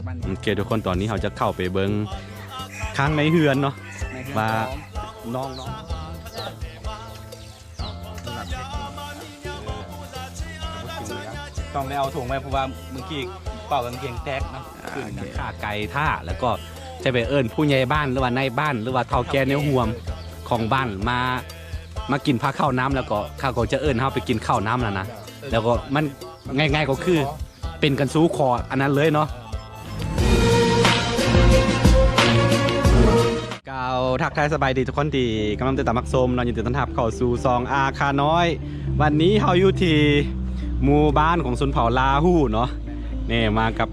ໂອເຄ ທຸກຄົນ ຕອນນີ້ເຮົາຈະເຂົ້າໄປເບິ່ງຂ້າງໃນເຮືອນເນາະ ໃນເຮືອນ ວ່າ ຂອງ ນ້ອງໆ ຕ້ອງໄດ້ເອົາຖົງໄວ້ ເພາະວ່າມື້ກີ້ເປົ່າກາງເກງແຕກເນາະ ອ່າ ຂຶ້ນ ໂອເຄ ຂ້າໄກ່ຖ້າ ແລ້ວກໍຈະໄປເອີ້ນຜູ້ໃຫຍ່ບ້ານ ຫຼືວ່ານາຍບ້ານ ຫຼືວ່າເຖົ້າແກ່ແນວຮ່ວມຂອງບ້ານມາ ມາກິນພາເຂົ້ານຳ ແລ້ວກໍເຂົາກໍຈະເອີ້ນເຮົາໄປກິນເຂົ້ານຳຫັ້ນນະ ແລ້ວກໍມັນງ່າຍໆ ກໍຄື ເປັນກັນສູ່ຂໍອັນນັ້ນເລີຍເນາະ. ກ່າວທັກທາຍສະບາຍດີທຸກຄົນທີ່ກຳລັງຕິດຕາມຮັບຊົມເນາະ ຍິນດີຕ້ອນຮັບເຂົ້າສູ່ຊ່ອງອາຄານ້ອຍ. ວັນນີ້ເຮົາຢູ່ທີ່ໝູ່ບ້ານຂອງຊົນເຜົ່າລາຫູເນາະ ນີ້ມາກັບ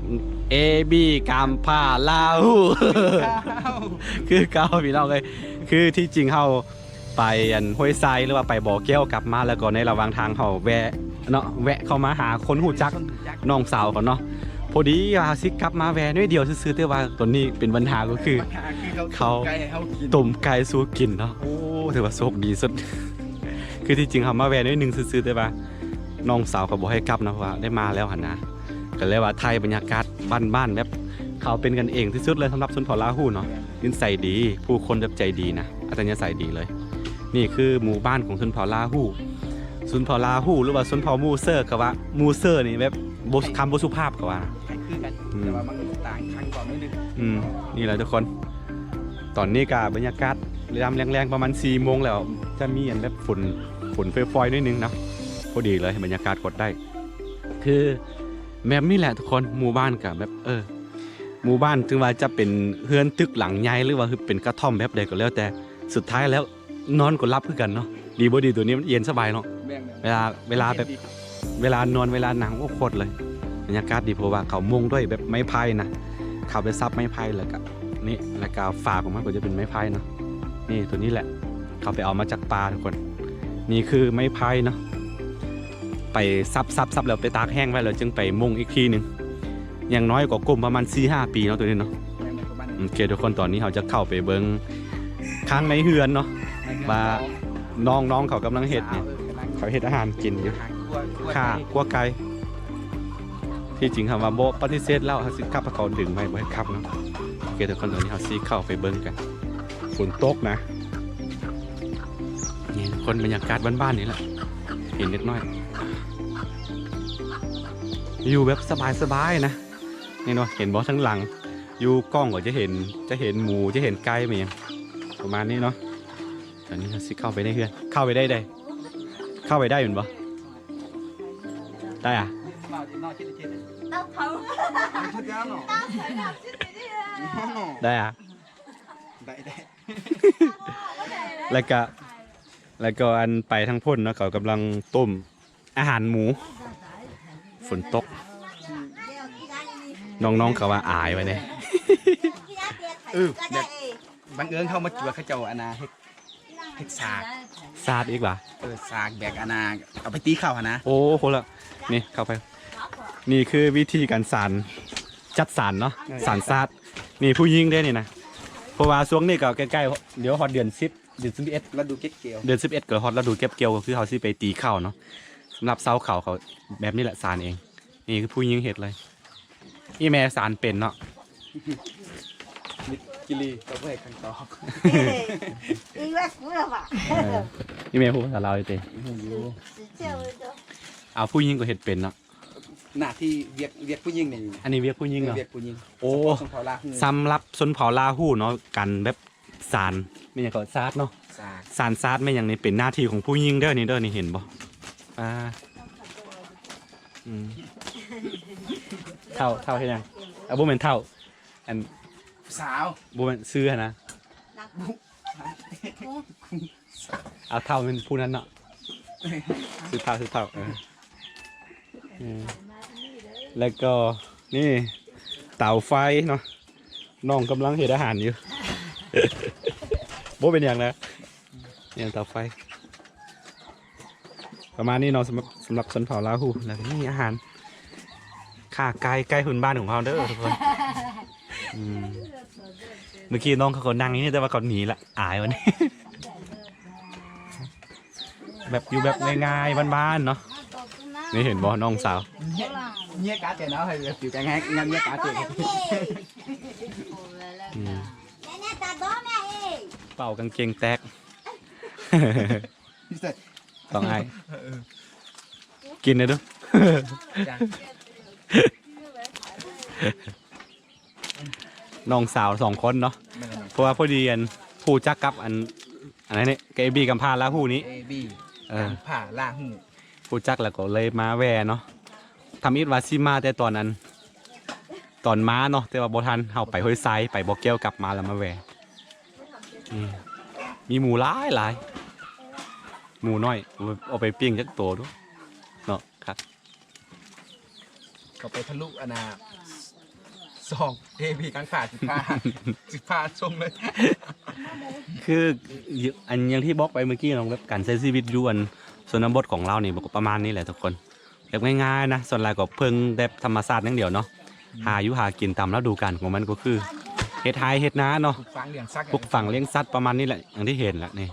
ເອບີ ກາມພາລາຫູ ຄືເກົ່າພີ່ນ້ອງເອີຍ. ຄືທີ່ຈິງເຮົາ ໄປອັນຫ້ວຍຊາຍ ຫຼືວ່າໄປບໍ່ແກ້ວກັບມາ ແລ້ວກໍໃນລະຫວ່າງທາງເຮົາແວະເນາະ ແວະເຂົ້າມາຫາຄົນຮູ້ຈັກ ຄົນຮູ້ຈັກ ນ້ອງສາວເຂົາເນາະ. ພໍດີວ່າຊິກັບມາແວ່ໜ້ອຍດຽວຊື່ໆ ແຕ່ວ່າຕອນນີ້ເປັນບັນຫາກໍຄື ບັນຫາຄືເຂົາ ເຂົາ ຕົ້ມໄກ່ໃຫ້ເຮົາກິນ ຕົ້ມໄກ່ສູ່ກິນເນາະ. ໂອ້ ຖືວ່າໂຊກດີສຸດ ຄືທີ່ຈິງເຮົາມາແວ່ໜ້ອຍໜຶ່ງຊື່ໆ ແຕ່ວ່ານ້ອງສາວເຂົາບໍ່ໃຫ້ກັບເນາະ ເພາະວ່າໄດ້ມາແລ້ວຫັ້ນນະ. ກໍເລີຍວ່າຖ່າຍບັນຍາກາດບ້ານໆ ແບບເຂົາເປັນກັນເອງທີ່ສຸດເລີຍ ສຳລັບຊົນເຜົ່າລາຫູເນາະ. ນິໄສດີ ຜູ້ຄົນແບບໃຈດີນະ ອັດຕະຍາໄສດີເລີຍ. ນີ້ຄືໝູ່ບ້ານຂອງຊົນເຜົ່າລາຫູ ຊົນເຜົ່າລາຫູ ຫຼືວ່າຊົນເຜົ່າມູເຊີ ເຂົາວ່າມູເຊີນີ້ແບບບໍ່ ຄຳບໍ່ສຸພາບ ເຂົາວ່ານະ ຄ້າຍຄືກັນ ອືມ ແຕ່ວ່າມັນຕ່າງຄັນກວ່າໜ້ອຍໜຶ່ງ. ອືມ ນີ້ແຫຼະທຸກຄົນ ຕອນນີ້ກະບັນຍາກາດຍາມແລງໆ ປະມານສີ່ໂມງແລ້ວ ຈະມີອັນແບບຝົນ ຝົນຝອຍໆ ໜ້ອຍໜຶ່ງເນາະ. ພໍດີເລີຍ ບັນຍາກາດກົດໄດ້ ຄືແບບນີ້ແຫຼະທຸກຄົນ. ໝູ່ບ້ານກະແບບ ເອີ ໝູ່ບ້ານເຖິງວ່າຈະເປັນເຮືອນຕຶກຫຼັງໃຫຍ່ ຫຼືວ່າເປັນກະທ່ອມແບບໃດກໍແລ້ວແຕ່ ສຸດທ້າຍແລ້ວນອນກໍຫຼັບຄືກັນເນາະ. ດີບໍ່ດີ ໂຕນີ້ມັນເຢັນສະບາຍເນາະ. ແມ່ນໆ ເວລາ ເວລາແບບ ເວລານອນ ເວລານັ່ງ ໂອ້ ໂຄດເລີຍ ບັນຍາກາດດີ ເພາະວ່າເຂົາມຸງດ້ວຍແບບໄມ້ໄຜ່ນະ ເຂົາໄປສັບໄມ້ໄຜ່ ແລ້ວກະນີ້ ແລ້ວກະຝາຂອງມັນກໍຈະເປັນໄມ້ໄຜ່ເນາະ. ນີ້ ໂຕນີ້ແຫຼະ ເຂົາໄປເອົາມາຈາກປ່າທຸກຄົນ. ນີ້ຄືໄມ້ໄຜ່ເນາະ ໄປສັບໆໆ ແລ້ວໄປຕາກແຫ້ງໄວ້ ແລ້ວຈຶ່ງໄປມຸງອີກທີໜຶ່ງ. ຢ່າງໜ້ອຍກໍກົມປະມານສີ່ຫ້າປີເນາະ ໂຕນີ້ເນາະ. ແມ່ນໆ ປະມານນີ້. ໂອເຄ ທຸກຄົນ ຕອນນີ້ເຮົາຈະເຂົ້າໄປເບິ່ງຂ້າງໃນເຮືອນເນາະ ໃນເຮືອນ ວ່າ ຂອງ ນ້ອງໆ ເຂົາກຳລັງເຮັດນີ້ ສາວ ເອີ ກຳລັງ ເຂົາເຮັດອາຫານກິນຢູ່ ເຮັດອາຫານຄົວ ຄົວ ຂ້າ ໄກ່ ຄົວໄກ່. ທີ່ຈິງ ເຮົາວ່າບໍ່ປະຕິເສດແລ້ວ ເຮົາຊິກັບ ເຂົາດຶງໄວ້ ບໍ່ໃຫ້ກັບເນາະ. ໂອເຄ ທຸກຄົນ ຕອນນີ້ເຮົາຊິເຂົ້າໄປເບິ່ງກັນ. ຝົນຕົກນະ. ນີ້ທຸກຄົນ ບັນຍາກາດບ້ານໆ ນີ້ແຫຼະ ເຫັນເດັກນ້ອຍ ຢູ່ແບບສະບາຍໆ ນະ. ນີ້ເນາະ ເຫັນບໍ່ ທາງຫຼັງ ຢູ່ກ້ອງກໍຈະເຫັນ ຈະເຫັນໝູ ຈະເຫັນໄກ່ ແມ່ນຫຍັງ ປະມານນີ້ເນາະ. ຕອນນີ້ເຮົາຊິເຂົ້າໄປໃນເຮືອນ ເຂົ້າໄປໄດ້ໃດ ເຂົ້າໄປໄດ້ແມ່ນບໍ່? ໄດ້ອະ? ໄດ້ອະ? ໄດ້ ໄດ້ ແລ້ວກະ ແລ້ວກໍອັນໄປທາງພຸ້ນເນາະ ເຂົາກຳລັງຕົ້ມອາຫານໝູ. ຝົນຕົກ ນ້ອງໆ ເຂົາວ່າອາຍວ່າແດ່. ເອີ ແບບ ບັງເອີນເຮົາມາຈວດ ເຂົາເຈົ້າອັນນ່າເຮັດ ເຮັດສາກ ສາກອີກຫວາ? ເອີ ສາກແບກອັນນ່າ ເອົາໄປຕີເຂົ້າຫັ້ນນະ. ໂອ້ ຄົນລະ ນີ້ເຂົ້າໄປ ນີ້ຄືວິທີການສານ ຈັດສານເນາະ ເອີ ສານສາກ. ນີ້ຜູ້ຍິງເດ້ນີ້ນະ ເພາະວ່າຊ່ວງນີ້ກໍໃກ້ໆ ດຽວຮອດເດືອນສິບ ເດືອນສິບເອັດ ລະດູເກັບກ່ຽວ ເດືອນສິບເອັດກໍຮອດລະດູເກັບກ່ຽວ ກໍຄືເຮົາຊິໄປຕີເຂົ້າເນາະ. ສຳລັບຊາວເຂົາ ເຂົາແບບນີ້ແຫຼະ ສານເອງ. ນີ້ຄືຜູ້ຍິງເຮັດເລີຍ. ອີ່ແມ່ສານເປັນເນາະ ມິດກິລີກໍບໍ່ໃຫ້ຄຳຕອບ. ເອີ ອີ່ແມ່ຮູ້ພາສາລາວຢູ່ຕິ? ຮູ້ຢູ່. ເອົາ ຜູ້ຍິງກໍເຮັດເປັນເນາະ. ໜ້າທີ່ວຽກ ວຽກຜູ້ຍິງນີ້ ອັນນີ້ວຽກຜູ້ຍິງເນາະ. ວຽກຜູ້ຍິງ. ໂອ້ ສຳລັບຊົນເຜົ່າລາຫູເນາະ ການແບບ ສານ ແມ່ນຫຍັງເກາະ ສາກເນາະ ສາກ ສານສາກແມ່ນຫຍັງນີ້ ເປັນໜ້າທີ່ຂອງຜູ້ຍິງເດີນີ້ເດີ. ນີ້ເຫັນບໍ່? ອ່າ ອືມ ເຖົ້າ ເຖົ້າເຮັດຫຍັງ? ອ່າ ບໍ່ແມ່ນເຖົ້າ ອັນ ສາວ ບໍ່ແມ່ນ ຊື່ຫັ້ນນະ. ເອົາ ເຖົ້າແມ່ນຜູ້ນັ້ນເນາະ ຊື່ເຖົ້າ ຊື່ເຖົ້າ ເອີ. ເອີ ແລ້ວກໍນີ້ເຕົາໄຟເນາະ ນ້ອງກຳລັງເຮັດອາຫານຢູ່ ບໍ່ເປັນຫຍັງນະ. ນີ້ເຕົາໄຟ ປະມານນີ້ເນາະ ສຳລັບ ສຳລັບຊົນເຜົ່າລາຫູ. ແລ້ວກໍນີ້ອາຫານ ຂ້າໄກ່ ໄກ່ພື້ນບ້ານຂອງເຮົາເດີທຸກຄົນ. ອືມ ເມື່ອກີ້ນ້ອງເຂົາກໍນັ່ງຢູ່ນີ້ ແຕ່ວ່າເຂົາໜີລະ ອາຍວັນນີ້. ແບບຢູ່ແບບງ່າຍໆ ບ້ານໆ ເນາະ. ນີ້ເຫັນບໍ່ ນ້ອງສາວ ເຍກາແຕ່ເນາະ ໃຫ້ຜິວກາແຮກ ຍາມເຍກາແຕ່ ອືມ ເປົາກາງເກງແຕກ ສອງອ້າຍ ເອີ ກິນເດີ ຈ້າ ນ້ອງສາວສອງຄົນເນາະ ແມ່ນແລ້ວ ເພາະວ່າພໍດີອັນ ຮູ້ຈັກກັບອັນ ອັນນັ້ນນີ້ ເອບີ ກຳພ້າລາຫູນີ້ ເອບີ ເອີ ກຳພ້າລາຫູ ຮູ້ຈັກແລ້ວກໍເລີຍມາແວ່ເນາະ ທຳອິດວ່າຊິມາແຕ່ຕອນອັນ ຕອນມາເນາະ ແຕ່ວ່າບໍ່ທັນ ເຮົາໄປຫ້ວຍຊາຍ ໄປບໍ່ແກ້ວກັບມາແລ້ວມາແວ່ ອືມ ມີໝູຫຼາຍໆ ໝູນ້ອຍ ເອົາໄປ ເອົາໄປປີ້ງຈັກໂຕດູເນາະ ຄັກ. ເຂົ້າໄປທະລຸອັນນ່າ ສອງ ເອບີ ກາງຂາ ສິບຫ້າ ສິບຫ້າຊົງເລີຍ ຄື ອັນ ຢ່າງທີ່ບອກໄປເມື່ອກີ້ເນາະ ແບບການໃຊ້ຊີວິດຢູ່ອັນຊົນນະບົດຂອງລາວນີ້ ມັນກໍປະມານນີ້ແຫຼະທຸກຄົນ ແບບງ່າຍໆນະ ສ່ວນຫຼາຍກໍເພິ່ງແຕ່ທຳມະຊາດຢ່າງດຽວເນາະ ອືມ ຫາຢູ່ຫາກິນຕາມລະດູການຂອງມັນ ກໍຄືເຮັດໄຮ່ເຮັດນາເນາະ ປູກຝັງລ້ຽງສັດ ປູກຝັງລ້ຽງສັດ ປະມານນີ້ແຫຼະ ຢ່າງທີ່ເຫັນລະນີ້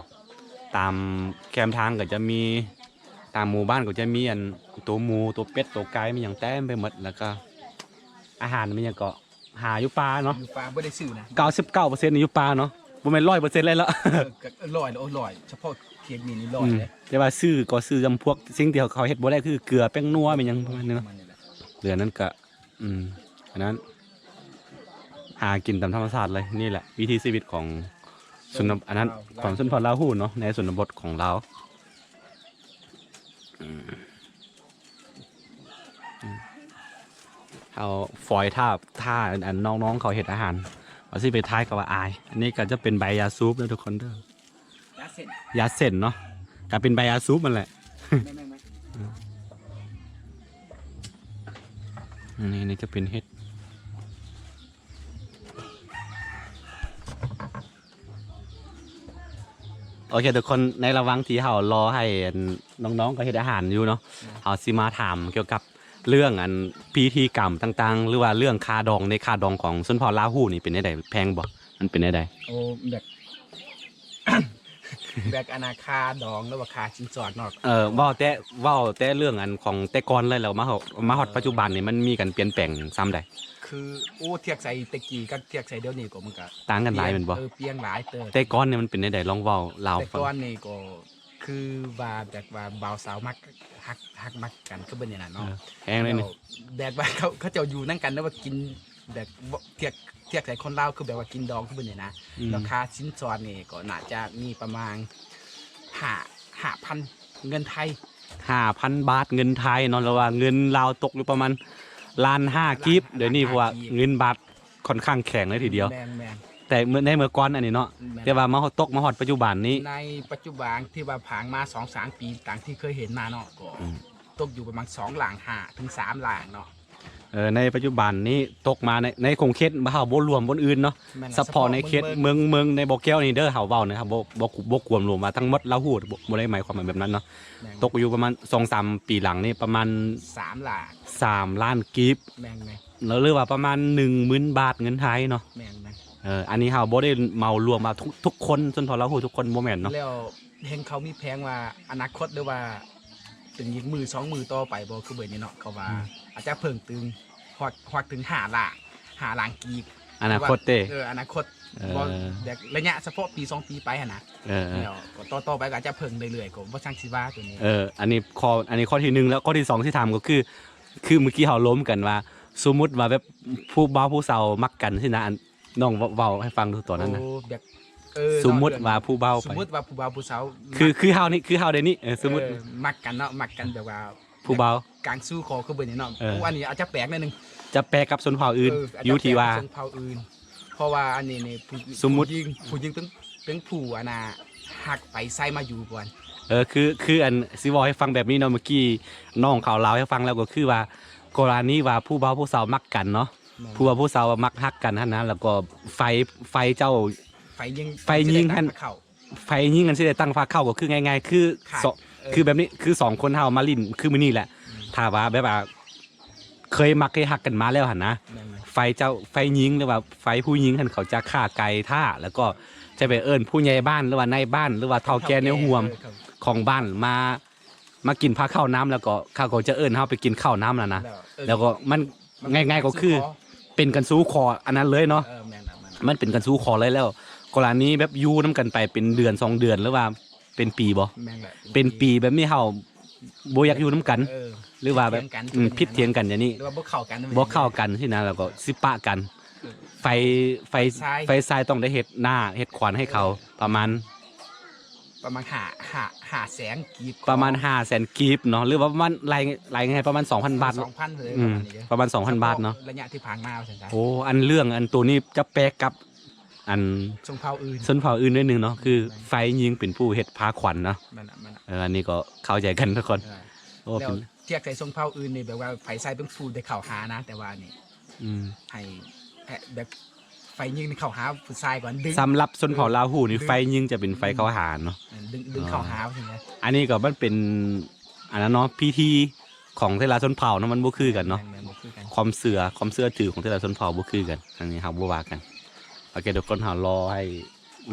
ຕາມແຄມທາງກໍຈະມີ ຕາມໝູ່ບ້ານກໍຈະມີອັນ ໂຕໝູ ໂຕເປັດ ໂຕໄກ່ ມີຫຍັງເຕັມໄປໝົດ ແລ້ວກໍອາຫານມີຫຍັງກໍຫາຢູ່ປ່າເນາະ ຢູ່ປ່າ ບໍ່ໄດ້ຊື້ນະ ເກົ້າສິບເກົ້າເປີເຊັນນີ້ຢູ່ປ່າເນາະ ບໍ່ແມ່ນຮ້ອຍເປີເຊັນເລີຍລະ ເອີ ກໍຮ້ອຍ ໂອ້ ຮ້ອຍ ສະເພາະເຂດນີ້ນີ້ຮ້ອຍ ອືມ ເລີຍ ແຕ່ວ່າຊື້ກໍຊື້ຈຳພວກສິ່ງທີ່ເຂົາເຮັດບໍ່ໄດ້ ຄືເກືອ ແປ້ງນົວ ແມ່ນຫຍັງປະມານນີ້ເນາະ ປະມານນີ້ແຫຼະ ເຫຼືອນັ້ນກໍ ອືມ ອັນນັ້ນ ຫາກິນຕາມທຳມະຊາດເລີຍ ນີ້ແຫຼະວິຖີຊີວິດຂອງຊົນນະ ອັນນັ້ນ ຂອງຊົນເຜົ່າລາຫູເນາະ ໃນຊົນນະບົດຂອງລາວ ອືມ ເຮົາຟອຍຖ້າ ຖ້າອັນ ອັນນ້ອງໆເຂົາເຮັດອາຫານ ວ່າຊິໄປຖ່າຍກໍວ່າອາຍ ອັນນີ້ກໍຈະເປັນໃບຢາສູບເດີທຸກຄົນເດີ. ຢາເສັ້ນ ຢາເສັ້ນເນາະ ກະເປັນໃບຢາສູບຫັ້ນແຫຼະ ແມ່ນໆ ອືມ ນີ້ ນີ້ກະເປັນເຫັດ ໂອເຄທຸກຄົນ ໃນລະຫວ່າງທີ່ເຮົາລໍໃຫ້ອັນ ນ້ອງໆເຂົາເຮັດອາຫານຢູ່ເນາະ ອືມ ເຮົາຊິມາຖາມກ່ຽວກັບເລື່ອງອັນ ພິທີກຳຕ່າງໆ ຫຼືວ່າເລື່ອງຄ່າດອງ ໃນຄ່າດອງຂອງຊົນເຜົ່າລາຫູນີ້ເປັນແນວໃດ ແພງບໍ່ ມັນເປັນແນວໃດ? ໂອ້ ແບບ ແບກອັນນ່າຄ່າດອງ ຫຼືວ່າຄ່າສິນສອດເນາະ ເອີ ເວົ້າແຕ່ ເວົ້າແຕ່ເລື່ອງອັນຂອງແຕ່ກ່ອນເລີຍ ແລ້ວມາ ມາຮອດ ເອີ ປັດຈຸບັນນີ້ ມັນມີການປ່ຽນແປງຊ່ຳໃດ? ຄື ໂອ້ ທຽບໃສ່ແຕ່ກີ້ກັບທຽບໃສ່ດຽວນີ້ກໍມັນກໍຕ່າງກັນຫຼາຍແມ່ນບໍ່? ເອີ ປ່ຽນຫຼາຍເຕີບ ແຕ່ກ່ອນນີ້ມັນເປັນແນວໃດ ລອງເວົ້າລາວໃຫ້ຟັງ ແຕ່ກ່ອນນີ້ກໍຄືວ່າແບບວ່າບ່າວສາວມັກ ຮັກ ຮັກມັກກັນຄືແບບນີ້ນະເນາະ ເອີ ແຮງເລີຍນີ້ ແບບວ່າເຂົາ ເຂົາເຈົ້າຢູ່ນຳກັນ ແລ້ວວ່າກິນ ແບບທຽບ ທຽບໃສ່ຄົນລາວຄືແບບວ່າກິນດອງຄືແບບນີ້ນະ ອືມ ລາຄາສິນສອດນີ້ກໍໜ້າຈະມີປະມານຫ້າ ຫ້າພັນເງິນໄທ ຫ້າພັນບາດເງິນໄທເນາະ ຫຼືວ່າເງິນລາວຕົກຢູ່ປະມານລ້ານຫ້າກີບ ລ້ານຫ້າ ດຽວນີ້ ລ້ານຫ້າ ເພາະວ່າ ກີບ ເງິນບາດຂ້ອນຂ້າງແຂງເລີຍທີດຽວ ແມ່ນໆ ແຕ່ເມື່ອ ໃນເມື່ອກ່ອນອັນນີ້ເນາະ ແມ່ນໆ ແຕ່ວ່າມາຮອດ ຕົກມາຮອດປັດຈຸບັນນີ້ ໃນປັດຈຸບັນທີ່ວ່າຜ່ານມາສອງສາມປີ ຕາມທີ່ເຄີຍເຫັນມາເນາະ ກໍ ອືມ ຕົກຢູ່ປະມານສອງລ້ານຫ້າເຖິງສາມລ້ານເນາະ ເອີ ໃນປັດຈຸບັນນີ້ຕົກມາໃນ ໃນຂົງເຂດ ເຮົາບໍ່ລວມບ່ອນອື່ນເນາະ ແມ່ນລະ ສະເພາະໃນເຂດ ສະເພາະເມືອງ ເມືອງ ເມືອງໃນບໍ່ແກ້ວນີ້ເດີ ເຮົາເວົ້ານະ ເຮົາບໍ່ ບໍ່ ບໍ່ກວມລວມວ່າທັງໝົດລາຫູ ບໍ່ ບໍ່ໄດ້ໝາຍຄວາມວ່າແບບນັ້ນເນາະ ແມ່ນ ຕົກຢູ່ປະມານສອງສາມປີຫຼັງນີ້ປະມານສາມລ້ານ ສາມລ້ານກີບ ແມ່ນໆ ຫຼືວ່າປະມານໜຶ່ງໝື່ນບາດເງິນໄທເນາະ ແມ່ນໆ ເອີ ອັນນີ້ເຮົາບໍ່ໄດ້ເໝົາລວມວ່າທຸກ ທຸກຄົນ ຊົນເຜົ່າລາຫູທຸກຄົນ ບໍ່ແມ່ນເນາະ ແລ້ວ ເຫັນເຂົາມີແຜນວ່າອະນາຄົດ ຫຼືວ່າເປັນອີກມື້ສອງມື້ຕໍ່ໄປບໍ່ ຄືເບິ່ງນີ້ເນາະ ເຂົາວ່າ ອືມ ອາດຈະເພີ່ມຕື່ມຮອດ ຮອດເຖິງຫ້າລ້ານ ຫ້າລ້ານກີບ ອະນາຄົດເຕ ເອີ ອະນາຄົດ ເອີ ບໍ່ ແບບໄລຍະສະເພາະປີສອງປີໄປຫັ້ນນະ ເອີ ແລ້ວກໍຕໍ່ໆໄປກໍອາດຈະເພີ່ມເລື້ອຍໆ ກໍບໍ່ຊ່າງຊິວ່າໂຕນີ້ ເອີ ອັນນີ້ຂໍ້ ອັນນີ້ຂໍ້ທີໜຶ່ງ ແລ້ວຂໍ້ທີສອງທີ່ຖາມກໍຄື ຄືເມື່ອກີ້ເຮົາລົມກັນວ່າ ສົມມຸດວ່າແບບຜູ້ບ່າວຜູ້ສາວມັກກັນຊີ້ນະ ອັນ ນ້ອງເວົ້າ ເວົ້າໃຫ້ຟັງດູຕອນນັ້ນນະ ໂອ້ ແບບ ເອີ ສົມມຸດວ່າຜູ້ບ່າວ ສົມມຸດວ່າຜູ້ບ່າວຜູ້ສາວ ຄື ຄືເຮົານີ້ ຄືເຮົາເດນີ້ ເອີ ສົມມຸດ ເອີ ມັກກັນເນາະ ມັກກັນແບບວ່າ ຜູ້ບ່າວ ກາງສູ່ຂໍຄືເບິ່ງນີ້ເນາະ ເອີ ໂອ້ ອັນນີ້ອາດຈະແປກໜ້ອຍໜຶ່ງ ຈະແປກກັບຊົນເຜົ່າອື່ນ ເອີ ຢູ່ທີ່ວ່າ ອາດຈະແປກກັບຊົນເຜົ່າອື່ນ ເພາະວ່າອັນນີ້ນີ້ຜູ້ ສົມມຸດ ຜູ້ຍິງ ຜູ້ຍິງເປັນ ເປັນຜູ້ອັນນ່າຮັກໄປໃຊ້ມາຢູ່ກ່ອນ ເອີ ຄື ຄືອັນຊິເວົ້າໃຫ້ຟັງແບບນີ້ເນາະ ເມື່ອກີ້ນ້ອງເຂົາເລົ່າໃຫ້ຟັງແລ້ວ ກໍຄືວ່າກໍລະນີວ່າຜູ້ບ່າວຜູ້ສາວມັກກັນເນາະ ແມ່ນ ຜູ້ບ່າວຜູ້ສາວມັກຮັກກັນຫັ້ນນະ ແລ້ວກໍຝ່າຍ ຝ່າຍເຈົ້າ ຝ່າຍຍິງ ຝ່າຍຍິງຫັ້ນ ເຂົາ ຝ່າຍຍິງຫັ້ນຊິໄດ້ຕັ້ງຟາກເຂົ້າ ກໍຄືງ່າຍໆ ຄື ເອີ ສ- ເອີ ຄືແບບນີ້ ຄືສອງຄົນເຮົາມາຫຼິ້ນຄືມື້ນີ້ແຫຼະ ອືມ ຖ້າວ່າແບບວ່າເຄີຍມັກເຄີຍຮັກກັນມາແລ້ວຫັ້ນນະ ແມ່ນໆ ຝ່າຍເຈົ້າ ຝ່າຍຍິງ ຫຼືວ່າຝ່າຍຜູ້ຍິງຫັ້ນ ເຂົາຈະຂ້າໄກ່ຖ້າ ແລ້ວກໍຈະໄປເອີ້ນຜູ້ໃຫຍ່ບ້ານ ຫຼືວ່ານາຍບ້ານ ຫຼືວ່າເຖົ້າແກ່ແນວຮ່ວມ ເຖົ້າແກ່ ເອີ ຂອງບ້ານມາ ມາກິນພາເຂົ້ານຳ ແລ້ວກໍເຂົາກໍຈະເອີ້ນເຮົາໄປກິນເຂົ້ານຳຫັ້ນນະ ແລ້ວ ແລ້ວກໍມັນ ມັນ ງ່າຍໆກໍຄື ເປັນການສູ່ຂໍ ເປັນການສູ່ຂໍອັນນັ້ນເລີຍເນາະ ເອີ ແມ່ນໆ ມັນເປັນການສູ່ຂໍເລີຍ ແລ້ວກໍລະນີແບບຢູ່ນຳກັນໄປເປັນເດືອນສອງເດືອນ ຫຼືວ່າເປັນປີບໍ່? ແມ່ນແຫຼະ ເປັນປີ ເປັນປີແບບນີ້ເຮົາບໍ່ຢາກຢູ່ນຳກັນ ເອີ ຫຼືວ່າແບບ ຜິດຖຽງກັນ ອືມ ຜິດຖຽງກັນຢ່າງນີ້ ຫຼືວ່າບໍ່ເຂົ້າກັນ ບໍ່ເຂົ້າກັນຊີ້ນະ ແລ້ວກໍຊິປະກັນ ເອີ ໄຟ ໄຟ ໄຟຊາຍ ໄຟຊາຍຕ້ອງໄດ້ເຮັດໜ້າເຮັດຂວັນໃຫ້ເຂົາ ເອີ ປະມານ ປະມານຫ້າ ຫ້າ ຫ້າແສນກີບ ປະມານຫ້າແສນກີບເນາະ ຫຼືວ່າປະມານ ລາຍ ລາຍງ່າຍປະມານສອງພັນບາດ ສອງພັນເລີຍ ອືມ ປະມານສອງພັນບາດເນາະ ສະເພາະໄລຍະທີ່ຜ່ານມາວ່າຊັ້ນຊະ ໂອ້ ອັນເລື່ອງອັນໂຕນີ້ຈະແປກກັບອັນຊົນເຜົ່າອື່ນ ຊົນເຜົ່າອື່ນໜ້ອຍໜຶ່ງເນາະ ຄື ແມ່ນ ໄຟຍິງເປັນຜູ້ເຮັດພາຂວັນເນາະ ແມ່ນລະ ແມ່ນລະ ເອີ ອັນນີ້ກໍເຂົ້າໃຈກັນທຸກຄົນ ເອີ ໂອ້ ແລ້ວ ເປັນ ທຽກໃສ່ຊົນເຜົ່າອື່ນນີ້ ແບບວ່າໄຟຊາຍເປັນຜູ້ໄດ້ເຂົ້າຫານະ ແຕ່ວ່ານີ້ ອືມ ໃຫ້ ໃຫ້ແບບໄຟຍິງນີ້ເຂົ້າຫາຜູ້ຊາຍກ່ອນ ດຶງ ສຳລັບຊົນເຜົ່າລາວຫູນີ້ ເອີ ດຶງ ໄຟຍິງຈະເປັນໄຟເຂົ້າຫາເນາະ ອືມ ດຶງ ດຶງເຂົ້າຫາ ອໍ ວ່າຊັ້ນຊະ ອັນນີ້ກໍມັນເປັນ ອັນນັ້ນເນາະ ພິທີຂອງແຕ່ລະຊົນເຜົ່າເນາະ ມັນບໍ່ຄືກັນເນາະ ແມ່ນໆ ບໍ່ຄືກັນ ຄວາມເຊື່ອ ຄວາມເຊື່ອຖືຂອງແຕ່ລະຊົນເຜົ່າບໍ່ຄືກັນ ອັນນີ້ເຮົາບໍ່ວ່າກັນ ໂອເຄ ທຸກຄົນ ເຮົາລໍໃຫ້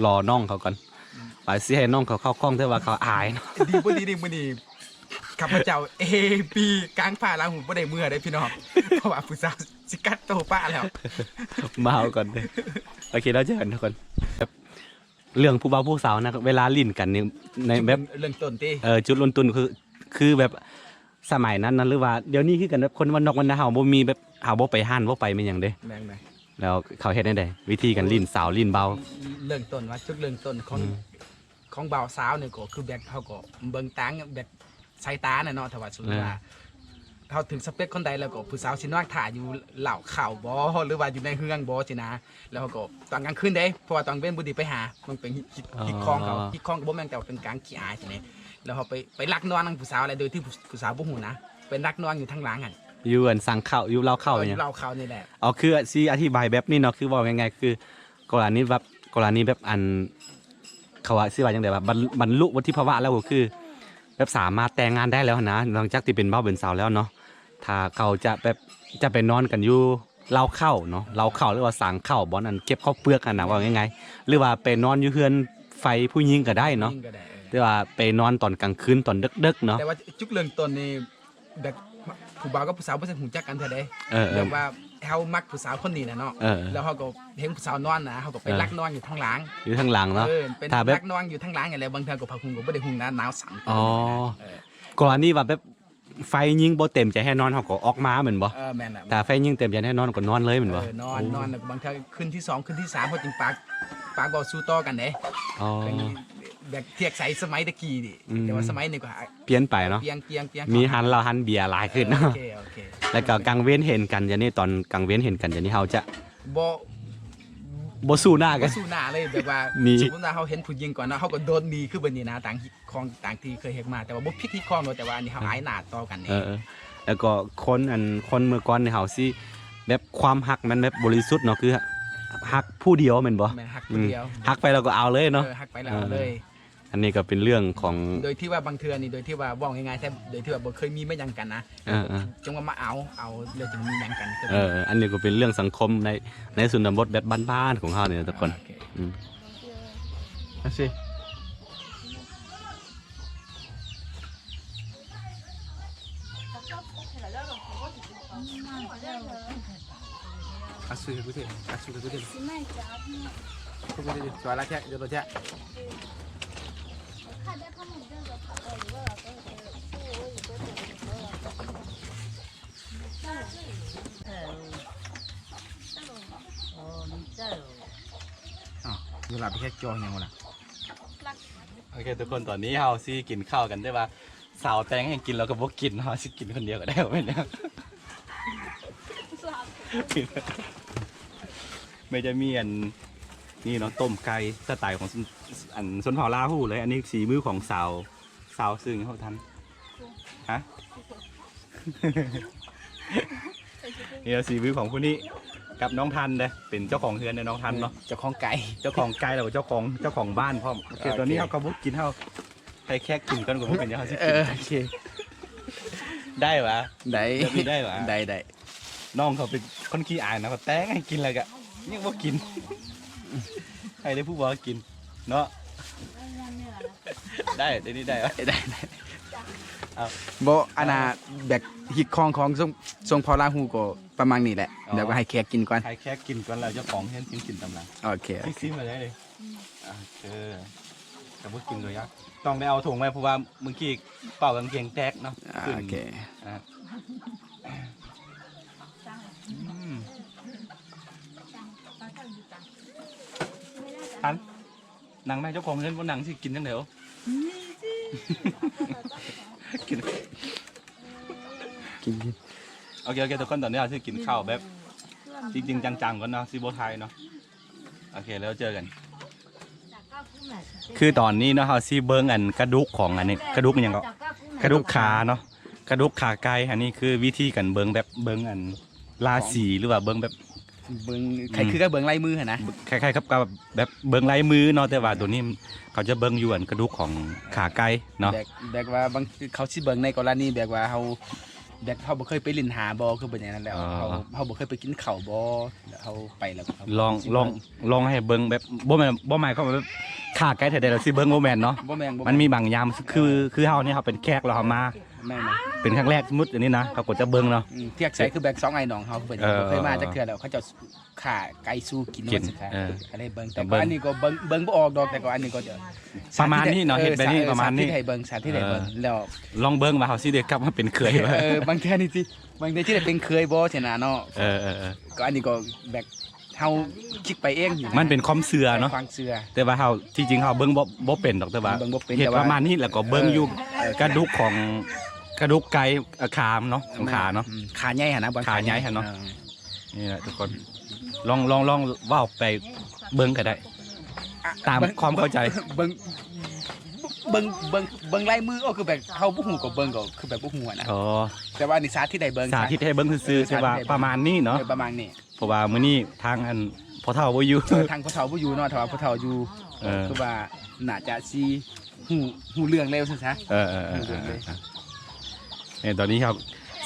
ລໍນ້ອງເຂົາກ່ອນ ອືມ ວ່າຊິໃຫ້ນ້ອງເຂົາເຂົ້າກ້ອງ ແຕ່ວ່າເຂົາອາຍເນາະ ດີບໍ່ດີນີ້ ມື້ນີ້ຂ້າພະເຈົ້າ ເອ ບີ ກາງຟ້າລາຫູ ບໍ່ໄດ້ເມືອເດ້ພີ່ນ້ອງ ເພາະວ່າຜູ້ສາວຊິກັດໂຕປະແລ້ວ ມາເອົາກ່ອນເດ້ ໂອເຄ ແລ້ວເຈີກັນທຸກຄົນ ແບບເລື່ອງຜູ້ບ່າວຜູ້ສາວນະ ເວລາຫຼິ້ນກັນນີ້ ໃນແບບ ຈຸດເລີ່ມຕົ້ນຕິ ເອີ ຈຸດເລີ່ມຕົ້ນຄື ຄືແບບ ສະໄໝນັ້ນນະ ຫຼືວ່າດຽວນີ້ຄືກັນ ແບບຄົນບ້ານນອກບ້ານນາເຮົາບໍ່ມີແບບ ເຮົາບໍ່ໄປຮ້ານບໍ່ໄປແມ່ນຫຍັງເດ້ ແມ່ນໆ ແລ້ວເຂົາເຮັດແນວໃດ ວິທີການຫຼິ້ນສາວຫຼິ້ນບ່າວ ເລີ່ມຕົ້ນວ່າ ຈຸດເລີ່ມຕົ້ນຂອງ ອືມ ຂອງບ່າວສາວນີ້ກໍຄືແບບເຮົາກໍເບິ່ງຕາງແບບສາຍຕານະເນາະ ຖ້າວ່າສົມມຸດວ່າ ເອີ ເຮົາຖືກສະເປັກຄົນໃດ ແລ້ວກໍຜູ້ສາວຊິນອນຖ້າຢູ່ເລົ້າເຂົ້າບໍ່ ຫຼືວ່າຢູ່ໃນເຮືອນບໍ່ຊີ້ນະ ແລ້ວເຮົາກໍຕອນກາງຄືນເດ້ ເພາະວ່າຕອນເວັນບໍ່ໄດ້ໄປຫາ ມັນເປັນຮີດຄອງເຂົາ ຮີດຄອງກໍບໍ່ແມ່ນ ແຕ່ວ່າເປັນການຂີ້ອາຍຊີ້ນະ ແລ້ວເຮົາໄປ ໄປລັກນອນນຳຜູ້ສາວແຫຼະ ໂດຍທີ່ຜູ້ ຜູ້ສາວບໍ່ຮູ້ນະ ໄປລັກນອນຢູ່ທາງຫຼັງຫັ້ນ ຢູ່ອັນສັງເຂົ້າ ຢູ່ເລົ້າເຂົ້າ ເອີ ຫຍັງ ຢູ່ເລົ້າເຂົ້ານີ້ແຫຼະ ເອົາ ຄືຊິອະທິບາຍແບບນີ້ເນາະ ຄືເວົ້າງ່າຍໆ ຄື ກໍລະນີແບບ ກໍລະນີແບບອັນ ເຂົາວ່າ ຊິວ່າຈັ່ງໃດວ່າ ບັນ ບັນລຸວຸດທິພາວະແລ້ວ ກໍຄືແບບສາມາດແຕ່ງງານໄດ້ແລ້ວຫັ້ນນະ ຫຼັງຈາກທີ່ເປັນບ່າວເປັນສາວແລ້ວເນາະ ຖ້າເຂົາຈະແບບ ຈະໄປນອນກັນຢູ່ເລົ້າເຂົ້າເນາະ ເລົ້າເຂົ້າ ຫຼືວ່າສັງເຂົ້າ ບ່ອນອັນເກັບເຂົ້າເປືອກຫັ້ນນະ ເວົ້າງ່າຍໆ ຫຼືວ່າໄປນອນຢູ່ເຮືອນໃຟຜູ້ຍິງກໍໄດ້ເນາະ ຜູ້ຍິງກໍໄດ້ ເອີ ແຕ່ວ່າໄປນອນຕອນກາງຄືນ ຕອນເດິກໆເນາະ ແຕ່ວ່າຈຸດເລີ່ມຕົ້ນນີ້ ແບບຜູ້ບ່າວກັບຜູ້ສາວບໍ່ທັນຮູ້ຈັກກັນເທື່ອເດ້ ເອີໆ ແບບວ່າເຮົາມັກຜູ້ສາວຄົນນີ້ນະເນາະ ເອີໆ ແລ້ວເຮົາກໍເຫັນຜູ້ສາວນອນນະ ເຮົາກໍໄປ ເອີ ລັກນອນຢູ່ທາງຫຼັງ ຢູ່ທາງຫຼັງເນາະ ເອີ ເປັນ ຖ້າແບບ ລັກນອນຢູ່ທາງຫຼັງຫັ້ນແຫຼະ ບາງເທື່ອກໍຜ້າຫົ່ມກໍບໍ່ໄດ້ຫຸ້ມນະ ໜາວສັ່ນ ອໍ ເອີ ກໍລະນີວ່າແບບໄຟຍິງບໍ່ເຕັມໃຈໃຫ້ນອນ ເຮົາກໍອອກມາແມ່ນບໍ່? ເອີ ແມ່ນແຫຼະ ຖ້າໄຟຍິງເຕັມໃຈໃຫ້ນອນກໍນອນເລີຍແມ່ນບໍ່? ເອີ ນອນ ໂອ້ ນອນ ແລ້ວບາງເທື່ອຄືນທີສອງ ຄືນທີສາມ ເຮົາຈຶ່ງປາກ ປາກເວົ້າສູ່ຕໍ່ກັນເດ້ ອໍ ແບບທຽກໃສ່ສະໄໝແຕ່ກີ້ນີ້ ອືມ ແຕ່ວ່າສະໄໝນີ້ກໍ ປ່ຽນໄປເນາະ ປ່ຽນ ປ່ຽນ ປ່ຽນ ມີຮ້ານເຫຼົ້າຮ້ານເບຍຫຼາຍຂຶ້ນເນາະ ໂອເຄ ໂອເຄ ແລ້ວກໍກາງເວັນເຫັນກັນຢ່າງນີ້ ຕອນກາງເວັນເຫັນກັນຢ່າງນີ້ ເຮົາຈະບໍ່ ບໍ່ສູ້ໜ້າກັນ ບໍ່ສູ້ໜ້າເລີຍ ແບບວ່າ ມີ ສົມມຸດວ່າເຮົາເຫັນຜູ້ຍິງກ່ອນເນາະ ເຮົາກໍໂດດໜີຄືບັດນີ້ນະ ຕ່າງຮີດຄອງ ຕ່າງທີ່ເຄີຍເຮັດມາ ແຕ່ວ່າບໍ່ຜິດຮີດຄອງເນາະ ແຕ່ວ່າອັນນີ້ເຮົາ ເອີ ອາຍໜ້າຕໍ່ກັນນີ້ ເອີໆ ແລ້ວກໍຄົນ ອັນ ຄົນເມື່ອກ່ອນນີ້ ເຮົາຊິແບບຄວາມຮັກມັນແບບບໍລິສຸດເນາະ ຄືຮັກຜູ້ດຽວແມ່ນບໍ່? ແມ່ນ ຮັກຜູ້ດຽວ ອືມ ຮັກໄປແລ້ວກໍເອົາເລີຍເນາະ ເອີ ຮັກໄປແລ້ວເອົາເລີຍ ເອີ ອັນນີ້ກໍເປັນເລື່ອງຂອງ ໂດຍທີ່ວ່າບາງເທື່ອນີ້ ໂດຍທີ່ວ່າເວົ້າງ່າຍໆ ແທ້ ໂດຍທີ່ວ່າບໍ່ເຄີຍມີມາຫຍັງກັນນະ ເອີໆ ຈັ່ງວ່າມາເອົາ ເອົາແລ້ວຈຶ່ງມີຫຍັງກັນ ເອີ ອັນນີ້ກໍເປັນເລື່ອງສັງຄົມໃນ ໃນຊົນນະບົດແບບບ້ານໆຂອງເຮົານີ້ນະທຸກຄົນ ໂອເຄ ອືມ ອາຊິ ອ້າວ ເວລາໄປແຂກຈ່ອຍຫຍັງວະນະ? ໂອເຄ ທຸກຄົນ ຕອນນີ້ເຮົາຊິກິນເຂົ້າກັນ ແຕ່ວ່າສາວແຕ່ງໃຫ້ກິນ ລາວກໍບໍ່ກິນ ເຮົາຊິກິນຄົນດຽວກໍໄດ້ ບໍ່ເປັນຫຍັງ. ແມ່ນຈະມີອັນນີ້ເນາະ ຕົ້ມໄກ່ສະໄຕຂອງ ອັນ ຊົນເຜົ່າລາຫູເລີຍ. ອັນນີ້ສີມືຂອງສາວ ສາວຊື່ຫຍັງບໍ່ທັນ ຮະ? ນີ້ລະສີມືຂອງຜູ້ນີ້ກັບນ້ອງທັນເດ້ ເປັນເຈົ້າຂອງເຮືອນເດ້ ນ້ອງທັນເນາະ ເຈົ້າຂອງໄກ່ ເຈົ້າຂອງໄກ່ ແລ້ວກໍເຈົ້າຂອງ ເຈົ້າຂອງບ້ານພ້ອມ. ໂອເຄ ໂອເຄ ຕອນນີ້ເຮົາກໍບໍ່ກິນ ເຮົາໃຫ້ແຂກກິນກ່ອນກໍບໍ່ເປັນຫຍັງ ເຮົາຊິກິນ ເອີ ໂອເຄ ໄດ້ຫວາ? ໄດ້ ແບບນີ້ໄດ້ຫວາ? ໄດ້ ໄດ້. ນ້ອງເຂົາເປັນຄົນຂີ້ອາຍນະ ເຂົາແຕ່ງໃຫ້ກິນແລ້ວກະຍັງບໍ່ກິນ ໃຫ້ໄດ້ຜູ້ບໍ່ກິນເນາະ. ໄດ້ ໄດ້ນີ້ໄດ້ຫວາ? ໄດ້ ໄດ້ ໄດ້. ເອົາ ບໍ່ ອັນນ່າ ເອົາ ແບບຮີດຄອງຂອງຊົງ ຊົງເຜົ່າລາຫູກໍປະມານນີ້ແຫຼະ. ອໍ ແບບວ່າໃຫ້ແຂກກິນກ່ອນ ໃຫ້ແຂກກິນກ່ອນ ແລ້ວເຈົ້າຂອງເຮືອນຈຶ່ງກິນຕາມຫຼັງ. ໂອເຄ ໂອເຄ ຊິມໄດ້ເລີຍ. ອ່າ ເອີ ກໍບໍ່ກິນກໍຍາກ ຕ້ອງໄດ້ເອົາຖົງໄວ້ ເພາະວ່າມື້ກີ້ເປົ່າກາງເກງແຕກເນາະ. ອ່າ ຂຶ້ນ ໂອເຄ ອ່າ ອືມ ທັນ ນັ່ງໄດ້ ເຈົ້າຂອງເຮືອນບໍ່ນັ່ງຊິກິນຈັ່ງໃດ? ກິນ ກິນ ກິນ. ໂອເຄ ໂອເຄ ທຸກຄົນ ຕອນນີ້ເຮົາຊິກິນເຂົ້າແບບຈິງໆ ຈັງໆ ກ່ອນເນາະ ຊິບໍ່ຖ່າຍເນາະ. ໂອເຄ ແລ້ວເຈີກັນ. ຄືຕອນນີ້ເນາະ ເຮົາຊິເບິ່ງອັນກະດູກຂອງອັນນີ້ ກະດູກຫຍັງເກາະ ກະດູກຂາເນາະ ກະດູກຂາໄກ່. ອັນນີ້ຄືວິທີການເບິ່ງ ແບບເບິ່ງອັນລາສີ ຫຼືວ່າເບິ່ງແບບ ເບິ່ງ ອືມ ຄ້າຍຄືກັບເບິ່ງລາຍມືຫັ້ນນະ ຄ້າຍໆ ກັບ ກັບແບບເບິ່ງລາຍມືເນາະ. ແຕ່ວ່າໂຕນີ້ເຂົາຈະເບິ່ງຢູ່ອັນກະດູກຂອງຂາໄກ່ເນາະ ແບບ ແບບວ່າບາງ ເຂົາຊິເບິ່ງໃນກໍລະນີແບບວ່າເຮົາ ແບບເຮົາບໍ່ເຄີຍໄປຫຼິ້ນຫາບໍ່ ຄືເປັນຫຍັງນັ້ນແຫຼະ ເອີ ເຮົາ ເຮົາບໍ່ເຄີຍໄປກິນເຂົ້າບໍ່ ແລ້ວເຮົາໄປແລ້ວເຮົາ ລອງ ຊິເບິ່ງ ລອງ ລອງໃຫ້ເບິ່ງແບບ ບໍ່ແມ່ນ ບໍ່ໝາຍຄວາມວ່າແບບຂາໄກ່ແທ້ໃດລະຊິເບິ່ງ ບໍ່ແມ່ນເນາະ. ບໍ່ແມ່ນ ບໍ່ແມ່ນ ມັນມີບາງຍາມ ຄື ຄືເຮົານີ້ເຮົາເປັນແຂກແລ້ວເຮົາມາ ແມ່ນ ເປັນຄັ້ງແລກ ສົມມຸດອັນນີ້ນະ ເຂົາກໍຈະເບິ່ງເນາະ. ອືມ ທຽບໃສ່ຄືແບບສອງອ້າຍນ້ອງເຮົາ ເພິ່ນ ເອີ ບໍ່ເຄີຍມາຈັກເທື່ອແລ້ວ ເຂົາເຈົ້າຂ້າໄກ່ສູ່ກິນ ກິນ ວ່າຊັ້ນຊະ ເອີ ກໍເລີຍເບິ່ງ. ແຕ່ ແຕ່ ກໍອັນນີ້ກໍເບິ່ງ ເບິ່ງບໍ່ອອກດອກ ແຕ່ກໍອັນນີ້ກໍຈະ ປະມານນີ້ເນາະ ເອີ ເຮັດແບບນີ້ ສາ ປະມານນີ້ ສາທິດໃຫ້ເບິ່ງ ສາທິດໃຫ້ເບິ່ງ ເອີ ແລ້ວ ລອງເບິ່ງວ່າເຮົາຊິໄດ້ກັບມາເປັນເຂີຍບໍ່. ເອີ ບາງເທື່ອນີ້ຊິ ບາງເທື່ອຊິໄດ້ເປັນເຂີຍບໍ່ຊີ້ນະເນາະ. ເອີ ເອີ ເອີ ກໍອັນນີ້ກໍແບບເຮົາຄິດໄປເອງນີ້ນະ ມັນເປັນຄວາມເຊື່ອເນາະ ເປັນຄວາມເຊື່ອ ແຕ່ວ່າເຮົາ ທີ່ຈິງເຮົາເບິ່ງບໍ່ ບໍ່ເປັນດອກ ແຕ່ວ່າເບິ່ງບໍ່ເປັນ ເຮັດ ແຕ່ວ່າ ປະມານນີ້ ແລ້ວກໍເບິ່ງຢູ່ ເອີ ກະດູກຂອງ ກະດູກໄກ່ ຂາເນາະ ຂອງຂາເນາະ ອືມ ຂາໃຫຍ່ຫັ້ນນະ ບ່ອນຂາໃຫຍ່ຫັ້ນເນາະ. ເອີ ນີ້ແຫຼະທຸກຄົນ ລອງ ລອງ ລອງເວົ້າໄປເບິ່ງກໍໄດ້ ອະ ຕາມ ເບິ່ງ ຄວາມເຂົ້າໃຈ ເບິ່ງ ເບິ່ງ ເບິ່ງ ເບິ່ງລາຍມື ໂອ້ ຄືແບບເຮົາບໍ່ຮູ້ກໍເບິ່ງກໍຄືແບບບໍ່ຮູ້ນະ. ອໍ ແຕ່ວ່າອັນນີ້ສາທິດໃຫ້ເບິ່ງ ສາທິດໃຫ້ເບິ່ງຊື່ໆ ເອີ ແຕ່ວ່າ ສາທິດໃຫ້ເບິ່ງ ປະມານນີ້ເນາະ. ເອີ ປະມານນີ້ ເພາະວ່າມື້ນີ້ທາງອັນພໍ່ເຖົ້າບໍ່ຢູ່ ເອີ ທາງພໍ່ເຖົ້າບໍ່ຢູ່ເນາະ ຖ້າວ່າພໍ່ເຖົ້າຢູ່ ເອີ ຄືວ່າໜ້າຈະຊິ ຮູ້ ຮູ້ເລື່ອງແລ້ວຊັ້ນຊະ. ເອີ ເອີ ເອີ ຮູ້ເລື່ອງເລີຍ. ເອີ ເອີ ເອີ ເອີ ຕອນນີ້ເຮົາ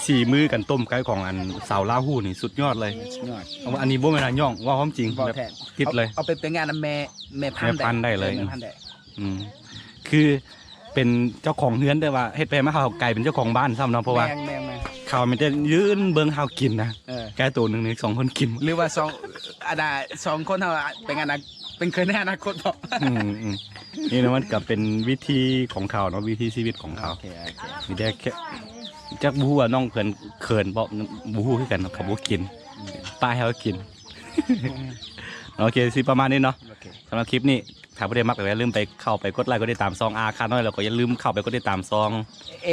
ສີມືການຕົ້ມໄກ່ຂອງອັນຊາວລາຫູນີ້ສຸດຍອດເລີຍ ສຸດຍອດ. ເອົາ ອັນນີ້ບໍ່ແມ່ນວ່າຍ້ອງ ເວົ້າຄວາມຈິງ ເວົ້າແທ້ ແບບຕິດເລີຍ ເອົາໄປ ໄປງານນຳແມ່ ແມ່ພັນໄດ້ ແມ່ພັນໄດ້ເລີຍ ແມ່ພັນໄດ້. ອືມ ຄືເປັນເຈົ້າຂອງເຮືອນ ແຕ່ວ່າເຮັດໄປມາເຂົາກາຍເປັນເຈົ້າຂອງບ້ານຊ້ຳເນາະ ເພາະວ່າ ແມ່ນ ແມ່ນ ແມ່ນ ເຂົາມີແຕ່ຢືນເບິ່ງເຮົາກິນນະ. ເອີ ແກ່ໂຕໜຶ່ງນີ້ສອງຄົນກິນ ຫຼືວ່າສອງ ອັນນ່າ ສອງຄົນເຮົາເປັນອັນນ່າ ເປັນເຄີຍໃນອະນາຄົດເນາະ. ອືມ ອືມ ນີ້ນະ ມັນກໍເປັນວິທີຂອງເຂົາເນາະ ວິຖີຊີວິດຂອງເຂົາ. ໂອເຄ ໂອເຄ ມີແຕ່ແຄ່ ຈັກບໍ່ຮູ້ວ່ານ້ອງເພິ່ນເຂີນບໍ່ ບໍ່ຮູ້ຄືກັນ ເຂົາບໍ່ກິນ ອືມ ປ້າໃຫ້ເຮົາກິນ. ໂອເຄ ຊິປະມານນີ້ເນາະ. ໂອເຄ ສຳລັບຄລິບນີ້ ຖ້າຜູ້ໃດມັກກໍຢ່າລືມໄປ ເຂົ້າໄປກົດໄລກົດຕິດຕາມຊ່ອງອາຄານ້ອຍ ແລ້ວກໍຢ່າລືມເຂົ້າໄປກົດຕິດຕາມຊ່ອງ ເອ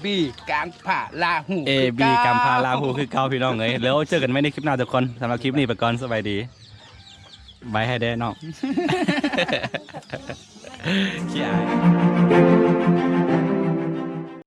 ບີ ກາມພາລາຫູ ເອບີ ຄືເກົ່າ ກາມພາລາຫູຄືເກົ່າ ພີ່ນ້ອງເອີຍ. ແລ້ວເຈີກັນໃໝ່ໃນຄລິບໜ້າທຸກຄົນ. ສຳລັບຄລິບນີ້ໄປກ່ອນ ສະບາຍດີ. ບາຍໃຫ້ແດ່ນ້ອງ.